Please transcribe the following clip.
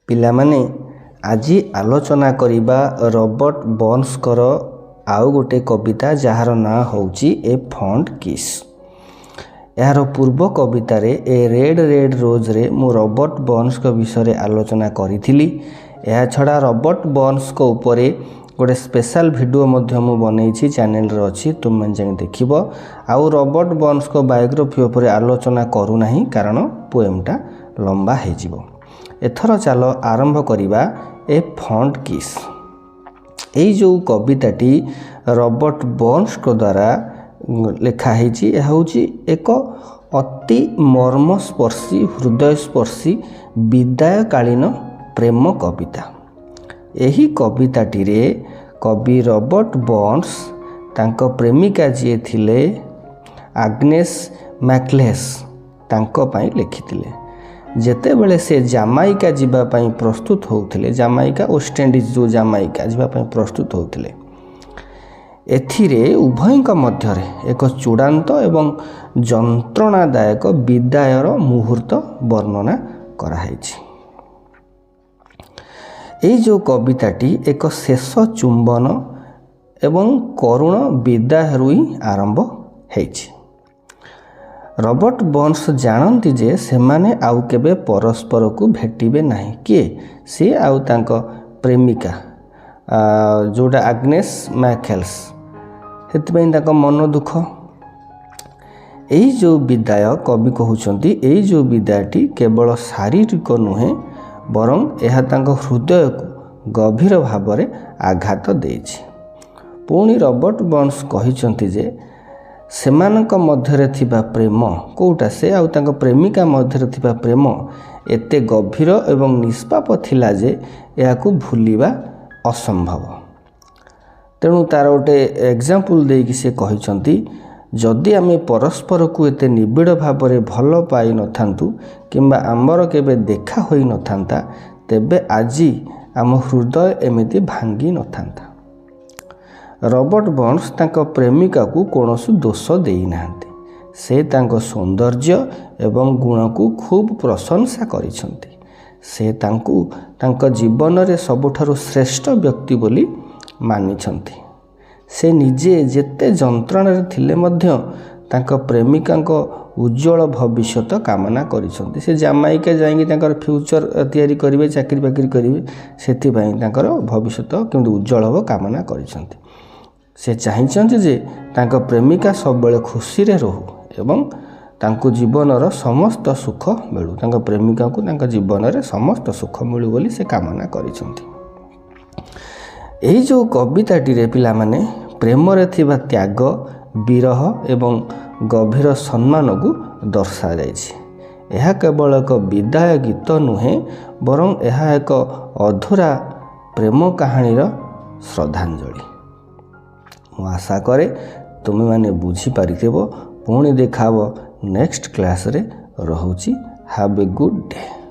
ପିଲାମାନେ, ଆଜି ଆଲୋଚନା କରିବା ରବର୍ଟ ବର୍ନସଙ୍କର ଆଉ ଗୋଟେ କବିତା, ଯାହାର ନାଁ ହେଉଛି ଏ ଫଣ୍ଡ କିସ୍। ଏହାର ପୂର୍ବ କବିତାରେ, ଏ ରେଡ୍ ରେଡ୍ ରୋଜ୍ରେ, ମୁଁ ରବର୍ଟ ବର୍ନସଙ୍କ ବିଷୟରେ ଆଲୋଚନା କରିଥିଲି। ଏହା ଛଡ଼ା ରବର୍ଟ ବର୍ନସଙ୍କ ଉପରେ ଗୋଟେ ସ୍ପେଶାଲ ଭିଡ଼ିଓ ମଧ୍ୟ ମୁଁ ବନେଇଛି, ଚ୍ୟାନେଲରେ ଅଛି, ତୁମେମାନେ ଯାଇ ଦେଖିବ। ଆଉ ରବର୍ଟ ବର୍ନସଙ୍କ ବାୟୋଗ୍ରାଫି ଉପରେ ଆଲୋଚନା କରୁନାହିଁ, କାରଣ ପୋଏମ୍ଟା ଲମ୍ବା ହେଇଯିବ। ଏଥର ଚାଲ ଆରମ୍ଭ କରିବା ଏ ଫଣ୍ଡ କିସ୍। ଏଇ ଯେଉଁ କବିତାଟି ରବର୍ଟ ବର୍ନସଙ୍କ ଦ୍ୱାରା ଲେଖା ହେଇଛି, ଏହା ହେଉଛି ଏକ ଅତି ମର୍ମସ୍ପର୍ଶୀ, ହୃଦୟସ୍ପର୍ଶୀ ବିଦାୟକାଳୀନ ପ୍ରେମ କବିତା। ଏହି କବିତାଟିରେ କବି ରବର୍ଟ ବର୍ନସ ତାଙ୍କ ପ୍ରେମିକା ଯିଏ ଥିଲେ ଆଗ୍ନେସ୍ ମ୍ୟାକଲେସ୍, ତାଙ୍କ ପାଇଁ ଲେଖିଥିଲେ, ଯେତେବେଳେ ସେ ଜାମାଇକା ଯିବା ପାଇଁ ପ୍ରସ୍ତୁତ ହେଉଥିଲେ। ଜାମାଇକା, ୱେଷ୍ଟଇଣ୍ଡିଜ୍ ଯେଉଁ ଜାମାଇକା ଯିବା ପାଇଁ ପ୍ରସ୍ତୁତ ହେଉଥିଲେ। ଏଥିରେ ଉଭୟଙ୍କ ମଧ୍ୟରେ ଏକ ଚୂଡ଼ାନ୍ତ ଏବଂ ଯନ୍ତ୍ରଣାଦାୟକ ବିଦାୟର ମୁହୂର୍ତ୍ତ ବର୍ଣ୍ଣନା କରାହେଇଛି। ଏଇ ଯେଉଁ କବିତାଟି ଏକ ଶେଷ ଚୁମ୍ବନ ଏବଂ କରୁଣ ବିଦାୟରୁ ହିଁ ଆରମ୍ଭ ହେଇଛି। ରବର୍ଟ ବର୍ନସ ଜାଣନ୍ତି ଯେ ସେମାନେ ଆଉ କେବେ ପରସ୍ପରକୁ ଭେଟିବେ ନାହିଁ। କିଏ? ସିଏ ଆଉ ତାଙ୍କ ପ୍ରେମିକା, ଯେଉଁଟା ଆଗ୍ନେସ୍ ମ୍ୟାକେଲ୍ସ। ସେଥିପାଇଁ ତାଙ୍କ ମନ ଦୁଃଖ। ଏଇ ଯେଉଁ ବିଦାୟ, କବି କହୁଛନ୍ତି, ଏଇ ଯେଉଁ ବିଦାୟଟି କେବଳ ଶାରୀରିକ ନୁହେଁ, ବରଂ ଏହା ତାଙ୍କ ହୃଦୟକୁ ଗଭୀର ଭାବରେ ଆଘାତ ଦେଇଛି। ପୁଣି ରବର୍ଟ ବର୍ନସ କହିଛନ୍ତି ଯେ ସେମାନଙ୍କ ମଧ୍ୟରେ ଥିବା ପ୍ରେମ, କେଉଁଟା, ସେ ଆଉ ତାଙ୍କ ପ୍ରେମିକା ମଧ୍ୟରେ ଥିବା ପ୍ରେମ ଏତେ ଗଭୀର ଏବଂ ନିଷ୍ପାପ ଥିଲା ଯେ ଏହାକୁ ଭୁଲିବା ଅସମ୍ଭବ। ତେଣୁ ତା'ର ଗୋଟେ ଏକ୍ଜାମ୍ପଲ୍ ଦେଇକି ସେ କହିଛନ୍ତି, ଯଦି ଆମେ ପରସ୍ପରକୁ ଏତେ ନିବିଡ଼ ଭାବରେ ଭଲ ପାଇନଥାନ୍ତୁ କିମ୍ବା ଆମର କେବେ ଦେଖା ହୋଇନଥାନ୍ତା, ତେବେ ଆଜି ଆମ ହୃଦୟ ଏମିତି ଭାଙ୍ଗି ନଥାନ୍ତା। ରବର୍ଟ ବର୍ନସ ତାଙ୍କ ପ୍ରେମିକାକୁ କୌଣସି ଦୋଷ ଦେଇନାହାନ୍ତି। ସେ ତାଙ୍କ ସୌନ୍ଦର୍ଯ୍ୟ ଏବଂ ଗୁଣକୁ ଖୁବ୍ ପ୍ରଶଂସା କରିଛନ୍ତି। ସେ ତାଙ୍କୁ ତାଙ୍କ ଜୀବନରେ ସବୁଠାରୁ ଶ୍ରେଷ୍ଠ ବ୍ୟକ୍ତି ବୋଲି ମାନିଛନ୍ତି। ସେ ନିଜେ ଯେତେ ଯନ୍ତ୍ରଣାରେ ଥିଲେ ମଧ୍ୟ ତାଙ୍କ ପ୍ରେମିକାଙ୍କ ଉଜ୍ଜଳ ଭବିଷ୍ୟତ କାମନା କରିଛନ୍ତି। ସେ ଜାମାଇକା ଯାଇକି ତାଙ୍କର ଫ୍ୟୁଚର ତିଆରି କରିବେ, ଚାକିରି ବାକିରି କରିବେ, ସେଥିପାଇଁ ତାଙ୍କର ଭବିଷ୍ୟତ କେମିତି ଉଜ୍ଜଳ ହେବ କାମନା କରିଛନ୍ତି। ସେ ଚାହିଁଛନ୍ତି ଯେ ତାଙ୍କ ପ୍ରେମିକା ସବୁବେଳେ ଖୁସିରେ ରହୁ ଏବଂ ତାଙ୍କୁ ଜୀବନର ସମସ୍ତ ସୁଖ ମିଳୁ। ତାଙ୍କ ପ୍ରେମିକାକୁ ତାଙ୍କ ଜୀବନରେ ସମସ୍ତ ସୁଖ ମିଳୁ ବୋଲି ସେ କାମନା କରିଛନ୍ତି। ଏହି ଯେଉଁ କବିତାଟିରେ, ପିଲାମାନେ, ପ୍ରେମରେ ଥିବା ତ୍ୟାଗ, ବିରହ ଏବଂ ଗଭୀର ସମ୍ମାନକୁ ଦର୍ଶାଯାଇଛି। ଏହା କେବଳ ଏକ ବିଦାୟ ଗୀତ ନୁହେଁ, ବରଂ ଏହା ଏକ ଅଧୁରା ପ୍ରେମ କାହାଣୀର ଶ୍ରଦ୍ଧାଞ୍ଜଳି। ମୁଁ ଆଶା କରେ ତୁମେମାନେ ବୁଝିପାରିଥିବ। ପୁଣି ଦେଖାହେବ ନେକ୍ସଟ କ୍ଲାସ୍ରେ। ରହୁଛି। Have a good day.